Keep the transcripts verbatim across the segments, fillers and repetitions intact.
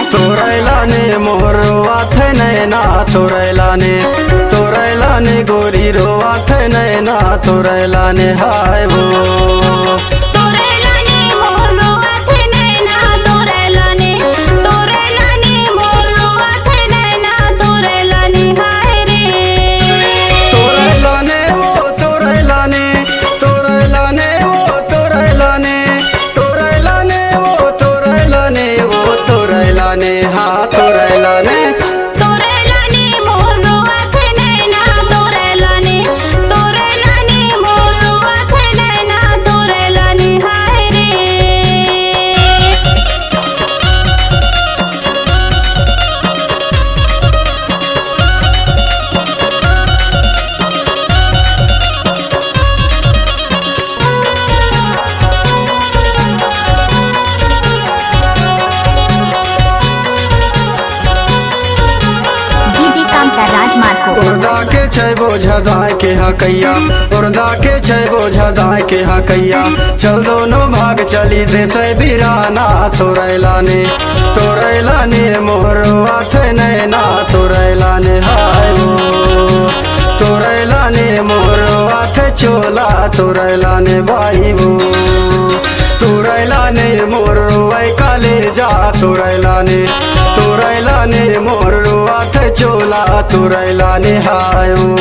तोरैला ने मोर रोवाथे नैना, तोरैला ने, तोरैला ने गोरी रोवाथे नैना, तोरैला ने हाय वो। तोरैला ने मोर रोवाथे नैना, तोरैला ने, तोरैला ने मोर रोवाथे नैना, तोरैला ने हाय रे। तोरैला ने वो, तोरैला ने, तोरैला ने वो, तोरैला ने, तोरैला ने वो, तोरैला ने वो, तोरैला ने, हाँ, तोरैला ने। तोरैला ने मोर रोवाथे नैना, तोरैला ने, तोरैला ने मोर रोवाथे नैना, तोरैला ने हाय रे। DJ कामता राज मार्को। ओरदा के छै बोझा दाय के हकैया, ओरदा के छै बोझा दाय के हकैया, चल दोनों भाग चली देसै बिराना। तोरैला ने, तोरैला ने मोर रोवाथे नैना, तोरैला ने हाय वो। तोरैला ने मोर रोवाथे चोला, तोरैला ने बाई वो। तोरैला ने मोर रोवै कालेजा, तोरैला ने, तोरैला ने मोर रोवाथे चोला, तोरैला ने हाय वो।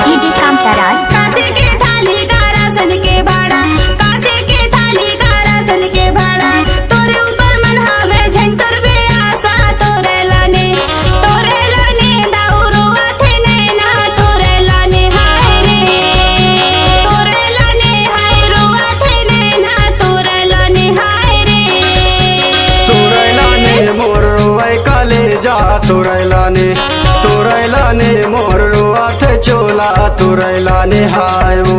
DJ कामता राज। कांसे के थाली का रासन के भाड़ा, कांसे के थाली का रासन के भाड़ा, तोरे ऊपर मन हावे झन तोर बेआसा, तोरैला ने, तोरैला ने दाऊ रोवाथे नैना, तोरैला ने हाय रे। तोरैला ने हाय रोवाथे नैना, तोरैला ने हाय रे। तोरैला ने मोर रोवै कालेजा, तोरैला ने, तोरैला ने मोर रोवाथे चोला, तोरैला ने हाय वो।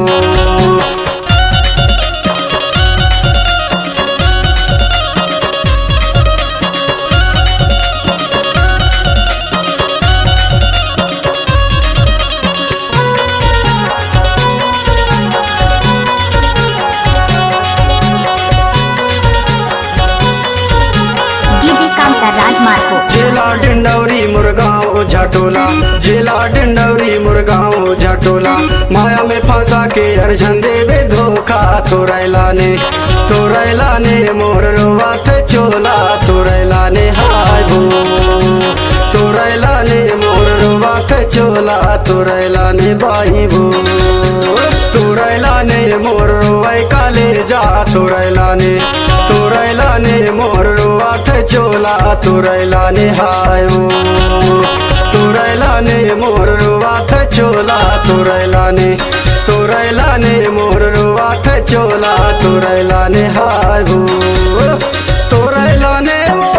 DJ कामता राज मार्को। जिला डिंडौरी मुरगांव ओझा टोला, जिला डिंडौरी मुरगांव ओझा टोला, माया में फंसा के अर झन देबे धोखा। तोरैला ने, तोरैला ने मोर रोवाथे चोला, तोरैला ने हाय वो। तोरैला ने मोर रोवाथे चोला, तोरैला ने बाई वो। तोरैला ने मोर रोवै कालेजा, तोरैला ने, तोरैला ने मोर रोवाथे चोला, तोरैला ने हाय वो। तोरैला ने मोर रोवाथे चोला, तोरैला ने, तोरैला ने मोर रोवाथे चोला, तोरैला ने हाय वो। तोरैला ने वो,